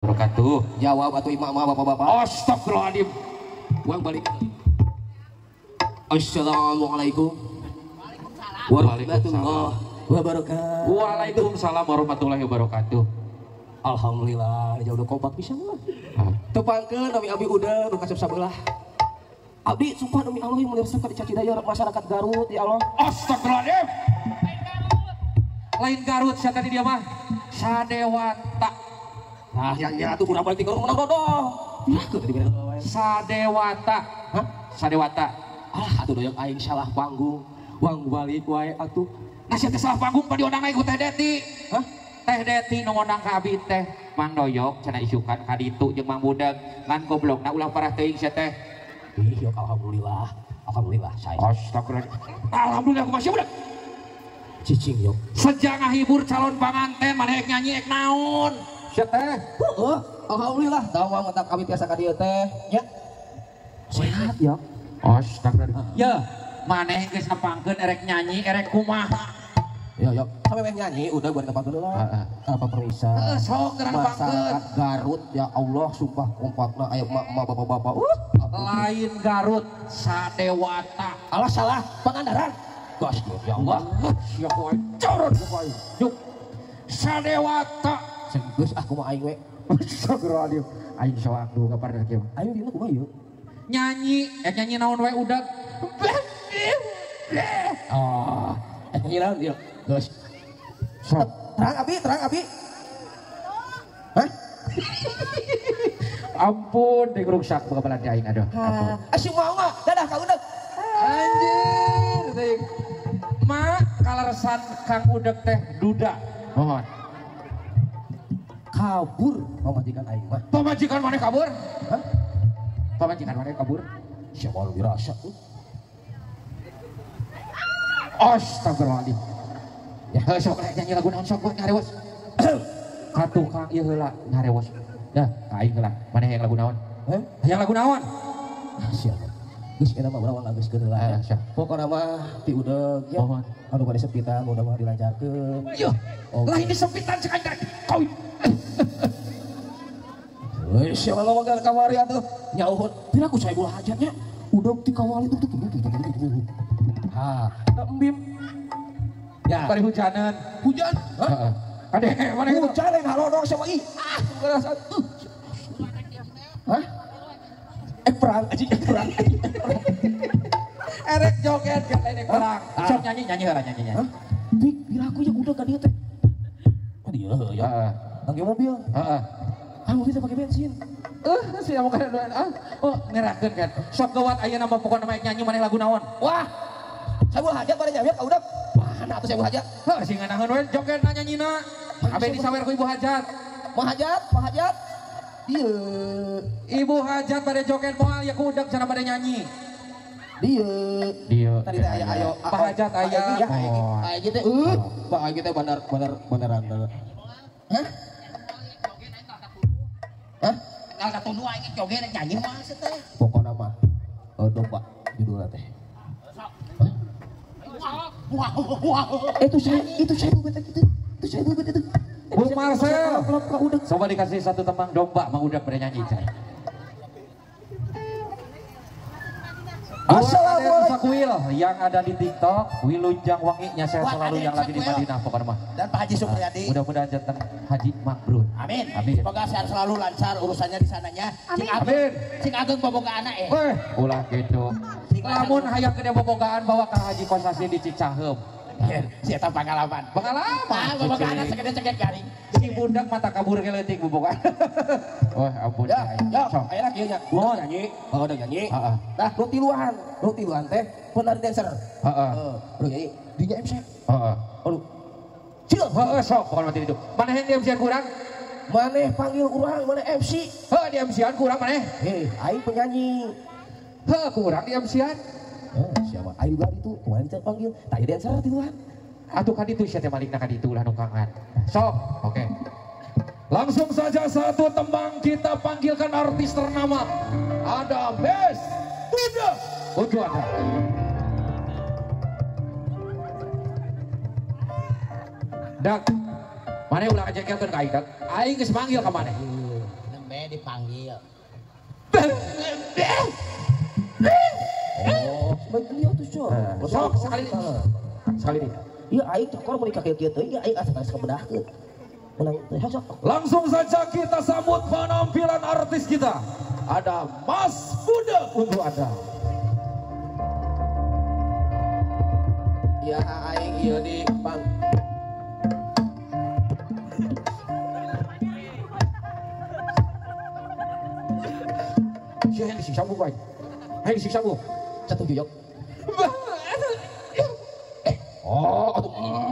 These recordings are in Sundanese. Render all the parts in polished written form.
Wabarakatuh. Jawab atuh imam bapak-bapak. Astagfirullahaladzim. Uang balik. Assalamualaikum. Warahmatullahi wabarakatuh. Waalaikumsalam warahmatullahi wabarakatuh. Alhamdulillah, jauh udah kompak pisan lah. Tepangkeun nami abi udah nu kasep sabelah. Abdi sumpah demi Allah yang mulia ka Cacidaya masyarakat Garut ya Allah. Astagfirullahaladzim. Lain Garut sia tadi dia mah. Sadewata. Nah, yang nya atuh urang balik Garut menang dodo. Sadewata. Hah? Sadewata. Ah, atuh doyok aing salah panggung. Wang balik wae atuh. Nah, sia teh salah panggung pa diondang aing ku Teh Deti. Hah? Teh Deti nu ngondang ka abi teh. Mang Doyok cenah isukan ka ditu jeung Mang Budak. Ngan goblokna ulah parah teuing sia teh. Ih, yok alhamdulillah. Alhamdulillah saya. Astagfirullah. Alhamdulillah kumaha sia budak. Cicing yok. Sejak ngahibur calon panganten maneh ek nyanyi ek naon. Sia teh. Heeh, alhamdulillah. Tahu mah kami biasa ka dieu teh nya. Sehat yok. Astagfirullah. Ya, maneh geus nepangkeun erek nyanyi erek kumaha. Yo yo, sampai meh nyanyi udah buat nepangkeun heula. Apa perisa? Heeh, sok geura nepangkeun. Masyarakat Garut ya Allah sumpah kompakna aya emak-emak bapak-bapak. Lain Garut, Sadewata. Alah salah, Pangandaran. Gas ya Allah. Sia wae corot wae. Yuk. Sadewata. Geus ah kumaha aing we. Astagfirullahaladzim. Aing soang du kapar kieu. Ayo dina kumaha ieu? Nyanyi, nyanyi naon wae udah. Oh, nyanyi naon ieu? Geus. Sok. Terang abi, terang abi. Hah? Ampun, digeruksak bakalan di aing aduh. Ampun. Asyik mau mah, dadah ka Udeg. Anjir, teuing. Ma kaleresan Kang Udeg teh duda. Mohon. Kabur pamajikan aing mah. Pamajikan maneh kabur? Hah? Pamajikan maneh kabur? Siapa lu dirasa? Astagfirullahaladzim. Ya heuh sok rek nyanyi lagu naon sok ngarewos. Ka tukang ieu heula ngarewos. Dah, ka aing heula. Maneh hayang lagu naon? Heh? Hayang lagu naon? Ah siapa? Geus eta mah urang geus heula. Pokona mah ti Udeg ya. Anu bade sepitan mudah mah dilancarkeun. Yuh, lain disempitan cek aing kawin. Heuh, siapa ngomong ka kamari atuh? Nyauhun, piraku saibul hajatnya. Udeg ti kawali tuh. Ha, embim. Ya. Bari hujanan. Hujan? Heeh. Ade, mana itu? Hujan yang halodong sama ih. Ah, ngerasa. Hah? Perang aja, perang. Erek joget kan lain perang. Sok nyanyi nyanyi heula nyanyi nyanyi. Hah? Bik, piraku ya udah ka dieu teh. Oh dieu ya. Heeh. Nangge mobil. Heeh. Ah, mobil teh pake bensin. Sia mah kana ah. Oh, ngerakeun kan. Sok gawat ayeuna mah pokona mah nyanyi maneh lagu naon? Wah. Saibul hajat pada nyawer ka Udeg. Mana atuh saibul hajat? Heuh, sing nganaheun we joget na nyanyina. Abe disawer ku Ibu Hajat. Ma Hajat, Ma Hajat. Dieu. Ibu Hajat pada joget moal ya ku Udeg cenah pada nyanyi. Dieu. Dieu. Tadi teh aya ayo. Pak Hajat aya. Ya, aya teh Pak Hajat teh bandar bandar bandaran. Hah? Hah? Kalau katu dua aing joget nyanyi mah teh. Pokona mah domba judulna teh. Itu saya bebet itu. Itu saya bebet itu. Bu Marcel, coba dikasih satu tembang domba Mang Udeg pada nyanyi cai. Assalamualaikum. Sakuil yang ada di TikTok, Wilujeng Wangi nya saya selalu yang lagi di Madinah pokoknya mah. Dan Pak Haji Supriyadi. Mudah-mudahan jantan Haji Makbrur. Amin. Amin. Semoga sehat selalu lancar urusannya di sananya. Amin. Amin. Cing ageng bobogaan eh. Ulah gitu. Lamun hayang gede bobogaan bawa ke Haji Kosasi di Cicaheum. Siapa pengalaman? Pengalaman. Bobogaan segede-segede garing. Si budak mata kabur ke leutik bobogaan. Wah, ampun. Ya, ya, ayeuna kieu nya. Udah nyanyi, oh udah nyanyi. Heeh. Nah, nu tiluan teh penari dancer. Heeh. Udah nyanyi, dinya MC. Heeh. Aduh. Cil, heeh sok pokona mah itu. Maneh yang di MC-an kurang? Maneh panggil urang, maneh MC. Heuh, di MC-an kurang maneh. Heh, aing penyanyi. Heuh, kurang di MC-an. Siapa? Aing juga itu, kemarin saya panggil, tak ada dancer tiluan. Atuh kan itu sia teh malikna ka ditu ulah nungkangan. Sok, oke. Langsung saja satu tembang kita panggilkan artis ternama. Ada Bes Duda. Uju ada. Dak, maneh ulah ngajengkelkeun ka aing, Dak. Aing geus manggil ka maneh. We dipanggil. Oh, baik dia tuh sok. Sok sekali. Sekali nih. Iya aing cokor mun ka kieu teuing aing asa geus kabedahkeun. Menang teh sok. Langsung saja kita sambut penampilan artis kita. Ada Mas Buda untuk Anda. Ya aing ieu di Bang. Sia yang disiksa bu aing. Aing disiksa bu. Setuju yok. Oh, atuh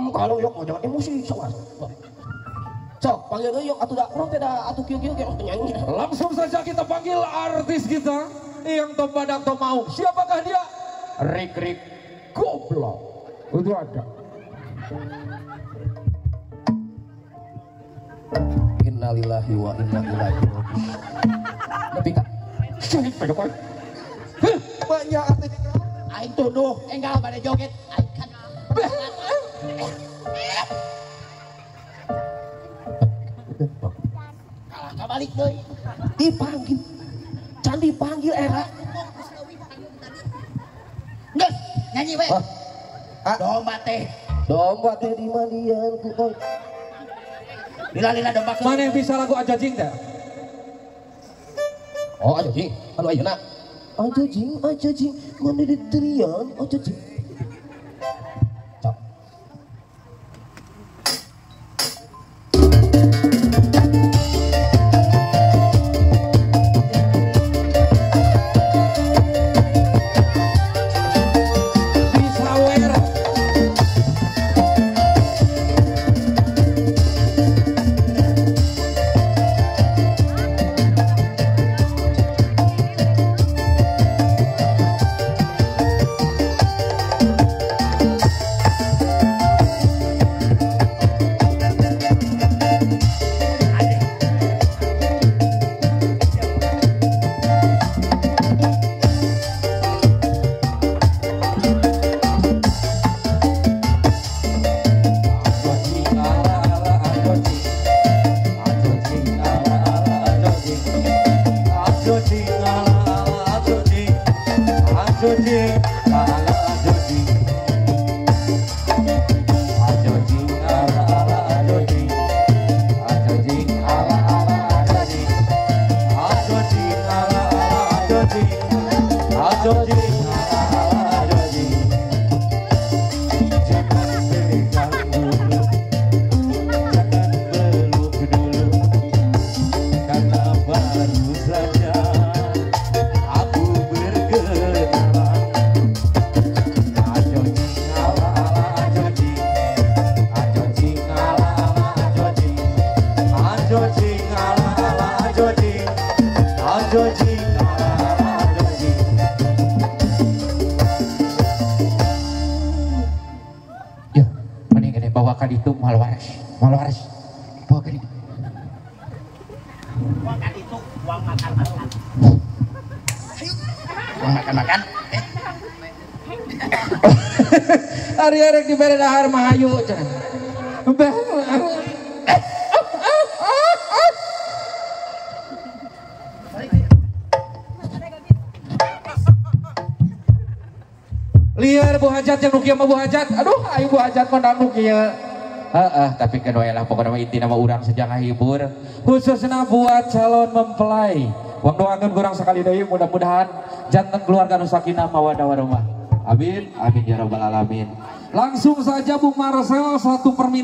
kalau yok jangan emosi sok. Sok panggil deui yok atuh da urang teh da atuh kieu-kieu ge nyanyi. Langsung saja kita panggil artis kita yang top badak top mau. Siapakah dia? Rik Rik Goblok. Itu ada. Innalillahi wa inna ilaihi raji'un. Nepi ka syahid pedok. Banyak artis aing tuduh enggal bade joget aing kan. Kalah kabalik deui. Dipanggil. Can dipanggil era. Geus nyanyi we. Domba teh. Domba teh di mandian ku oi. Lila-lila domba. Mana yang bisa lagu Ajajing teh? Oh Ajajing, anu ayeuna. Ajajing, ajajing, mana di terian ajajing. Ari arek dibere dahar mah hayu cenah. Liar Bu Hajat yang nu kieu mah Bu Hajat. Aduh, ayo Bu Hajat mah nu kieu. Heeh, tapi keun we lah pokona mah intina mah urang sejak ngahibur. Khususna buat calon mempelai. Wang doakeun kurang sekali deui mudah-mudahan janten keluarga nu sakinah mawaddah warahmah. Amin, amin ya rabbal alamin. Langsung saja Bung Marcel satu permintaan.